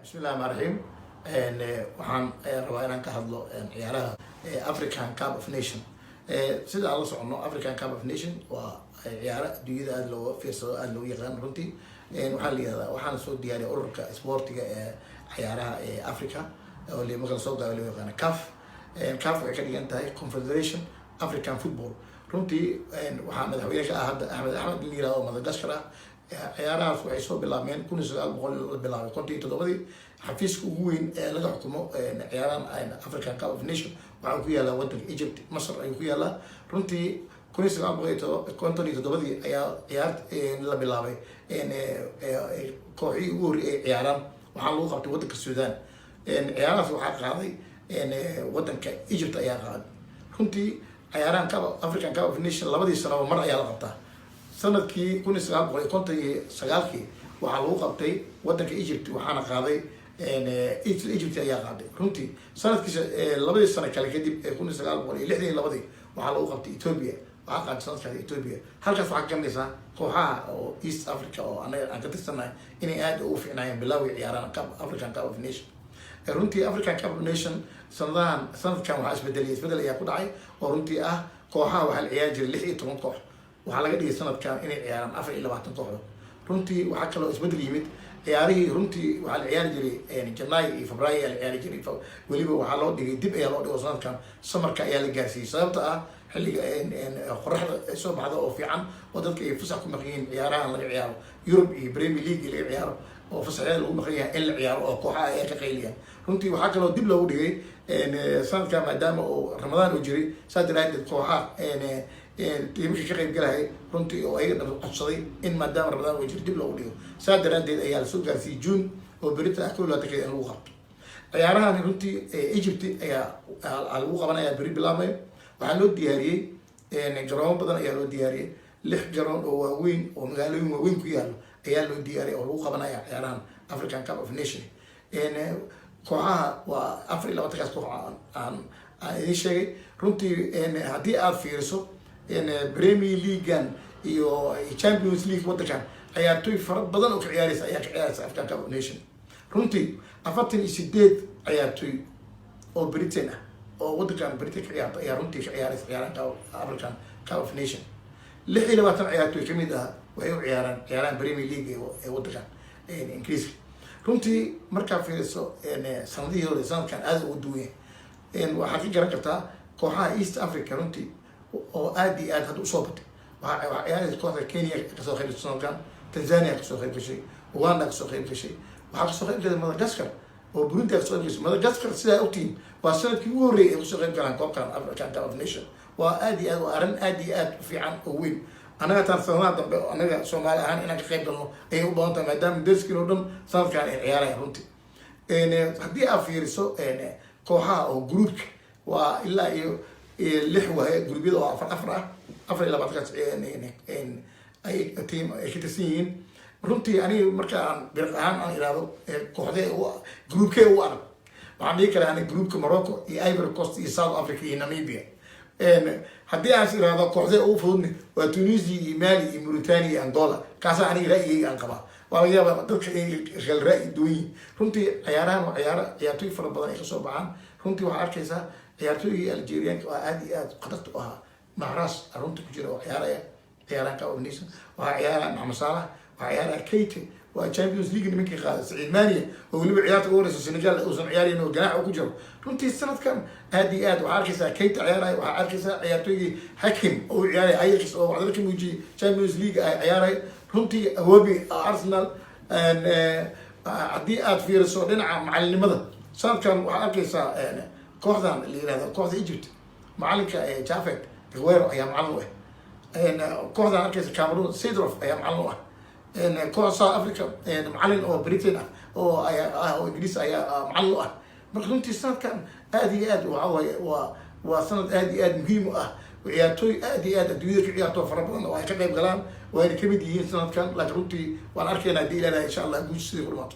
Bismillahi raxmaan raxiim. Waxaan rabaa inaan ka hadlo ciyaaraha African Cup of Nation. Sida aan la soconno, African Cup of Nation waa ciyaaro adduunyada aada looga fiirsado, aada loogu yaqaan. Runtii waxaa la yihahdaa, waxaana soo diyaariya ururka sportiga ee ciyaaraha ee Africa oo marka lasoo gaabo loo yaqaano CAF. CAF waxay ka dhigan tahay Confederation African Football. Runtii waxaa madaxweyne ka ah hadda Axmed Axmed in la yirahdo oo Madagascar ah. Ciyaarahaas waxay soo bilaabmeen 1900 la bilaabay, 57-dii. Xafiiska ugu weyn ee laga xukumo ciyaarahan African Cup of Nation waxaa ku yaalaa wadanka Egypt, Masar ayuu ku yaalaa. Runtii 1957-dii ayaa ciyaar la bilaabay. Kooxihii ugu horrey ay ciyaaraan waxaa lagu qabtay wadanka Sudan. Ciyaarahaas waxaa qaaday wadanka Egypt ayaa qaaday. Runtii ciyaarahan cup African Cup of Nation labadii sanoba mar ayaa la qabtaa. Sanadkii 1959-kii waxaa lagu qabtay wadanka Egypt, waxaana qaaday Egypt ayaa qaaday. Runtii sanadkiisa labadii sano kale kadib ee 1962-dii waxaa lagu qabtay Ethiopia, waxaa qaaday sanadkaas Ethiopia. Halkaas waxaa ka garanaysaa kooxaha oo East Africa oo anaga aan ka tirsannahay inay aada ugu fiicnaayeen bilawgii ciyaaraan cup African Cup of Nation. Runtii African Cup of Nation sanadahan, sanadkan waxaa isbedelay, isbedel ayaa ku dhacay oo runtii ah kooxaha waxaa la ciyaari jiray 16 koox, waxaa laga dhigay sanadkan inay ciyaaraan 24 kooxdood. Runtii waxaa kaloo isbedel yimid ciyaarihii. Runtii waxaa la ciyaari jiray Janaayo iyo Febraayo ayaa la ciyaari jiray. Weliba waxaa loo dhigay, dib ayaa loo dhigo, sanadkan summerka ayaa la gaarsiiyey, sababta ah xilliga qoraxda soo baxda oo fiican oo dadka ay fasax ku maqan yihiin. Ciyaarahan laga ciyaaro Europe iyo Premier League laga ciyaaro oo fasaxyada lagu maqan yahay in la ciyaaro oo kooxaha ay ka qayliyaan. Runtii waxaa kaloo dib loogu dhigay sanadkan maadaama uu Ramadaan uu jiray, saa daraadeed kooxaha tiimka ka qayb galaya runtii oo ayaga dhan codsaday in maadaama Ramadaan uu jiro dib loogu dhigo. Saa daraadeed ayaa lasoo gaarsiiyey June oo berita ah 21-keeda in lagu qabto ciyaarahan. Runtii Egypt ayaa lagu qabanaya, beri bilaabmay. Waxaa loo diyaariyey garoomo badan ayaa loo diyaariyey. Lix garoon oo waaweyn oo magaalooyin waaweyn ku yaalo ayaa loo diyaariyay oo lagu qabanaya ciyaarahan African Cup of Nation. Kooxaha waa 24-kaas koox aan idiin sheegay. Runtii haddii aad fiiriso Premier Leaguean iyo Champions League waddankan, ciyaartooy fara badan oo ka ciyaareysa ayaa ka ciyaareysa African Cup of Nation. Runtii 48 ciyaartooy oo Britain ah oo waddankan Britain ka ciyaarta ayaa runtii ka ciyaareysa ciyaarahan African Cup of Nation. 26 ciyaartooy kamid ah waxay u ciyaaraan ciyaarahan Premier League ee waddankan Ingiriiska. Runtii markaa fiiriso sanadihii hore, sanadkan aada ugu duwan yahay. Waxaad ka garan kartaa kooxaha East Africa runtii oo aada iyo aad hadda usoo batay. Waxaa ciyaaraysa kooxda Kenya kasoo qayb gashay sanadkan, Tanzania kasoo qayb gashay, Uganda kasoo qayb gashay, waxaa kasoo qayb gashay Madagascar oo Burundi kasoo qayb gashay. Madagascar sidaa ogtihiin waa sanadkii ugu horreeyay ay kusoo qayb galaan koobkan African Cup of Nation. Waa aad iyo aad, waa arrin aad iyo aad u fiican oo weyn. Annaga taan sanadaha dambe annaga Soomaali ahaan inaan ka qayb galno ayay u badan tahay, maadaama derskin oo dhan sanadkan ay ciyaarayaan. Runtii haddii aad fiiriso kooxaha oo groupka waa ilaa iyo lix waaye, groupyada oo afar afar ah, 24-kaas ay team ay ka tirsan yihiin. Runtii aniga marka aan biriq ahaan aan ihahdo kooxdee groupkee u arag, waxaan dhihi karaa ani groupka Morocco iyo Ivory Coast iyo South Africa iyo Namibia. Haddii aan is irahdo kooxdee ugu fududni, waa Tunisia iyo Mali iyo Mauritania iyo Angola. Kaasaa aniga ra'yigayga aan qabaa. Waa laga yaabaa dadka inay kala ra'yi duwan yihin. Runtii ciyaarahan waa ciyaaro ciyaartooy fara badan ay kasoo baxaan. Runtii waxaa arkaysaa ciyaartooygii Algerianka oo aada iyo aad khatarta u ahaa, Mahrez, runta ku jira oo ciyaaraya ciyaarahan Cup of Nation. Waxaa ciyaaraya Maxamed Salah, waxaa ciyaaraya Keita, waa Champions League nimankii qaaday, Sadio Mane oo weliba ciyaarta ugu horeysa Senegal uusan ciyaarayn oo ganaax ku jiro. Runtii sanadkan aad iyo aad waxaa arkaysaa Keita ciyaaraya, waxaa arkaysaa ciyaartooygii Hakimi oo u ciyaaraya Ajax oo waxdala ka muujiyey Champions League ay ciyaaraya. Runtii Awobi Arsenal. Haddii aad fiiriso dhinaca macalinimada sanadkan, waxaa arkaysaa kooxdan la yirahdo kooxda Egypt, macalinka Jafet Aguero ayaa macalin u ah. Kooxdan arkaysa Cameroon, Seedorf ayaa macalin u ah. Kooxda South Africa, macalin oo Britain ah oo ah oo Ingiriis ayaa macalin u ah. Marka runtii sanadkan aad iyo aad waxa waaye waa sanad aad iyo aad muhiim u ah. Ciyaartooy aad iyo aad adduunyada ka ciyaartoo fara badan oo ay ka qayb galaan waayna kamid yihiin sanadkan. Laakiin runtii waan arkaynaa haddii Ilaahay insha Allah guusha sidii ku dhimaato.